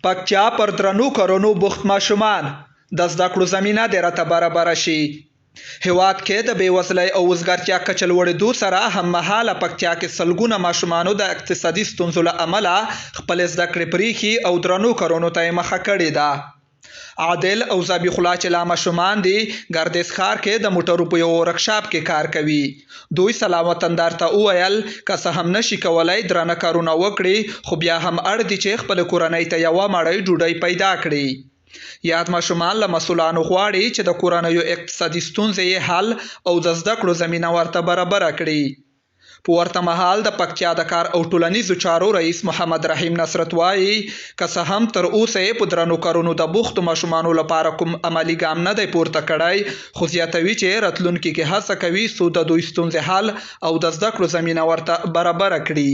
پکتیا پر درنو کارونو بوخت ماشومان، د زده کړو زمینه دې راته برابره شي. هېواد کې د بېوزلۍ او وزګارتیا کچه لوړېدو سره هممهاله پکتیا کې سلګونه ماشومانو د اقتصادي ستونزو له امله خپلې زده کړې پرېښي او درنو کارونو ته یې مخه کړې ده. عادل او ذبیح الله چې لا ماشومان دي، ګردېز ښار کې د موټرو په یوه ورکشاپ کې کار کوي. دوی سلام وطندار ته وویل، که څه هم نه شي کولای درانه کارونه وکړي، خو بیا هم اړ دي چې خپلې کورنۍ ته یوه مړۍ ډوډۍ پیدا کړي. یاد ماشومان له مسولانو غواړي چې د کورنیو اقتصادي ستونزې یې حل او د زده کړو زمینه ورته برابره کړي. په ورته مهال د پکتیا د کار او ټولنیزو چارو رئیس محمد رحیم نصرت وايي، که څه هم تر اوسه یې په درنو کارونو د بوختو ماشومانو لپاره کوم عملي ګام نه دی پورته کړی، خو زیاتوي چې راتلونکي کې هڅه کوي څو د دوی ستونزې حل او د زده کړو زمینه ورته برابره کړي.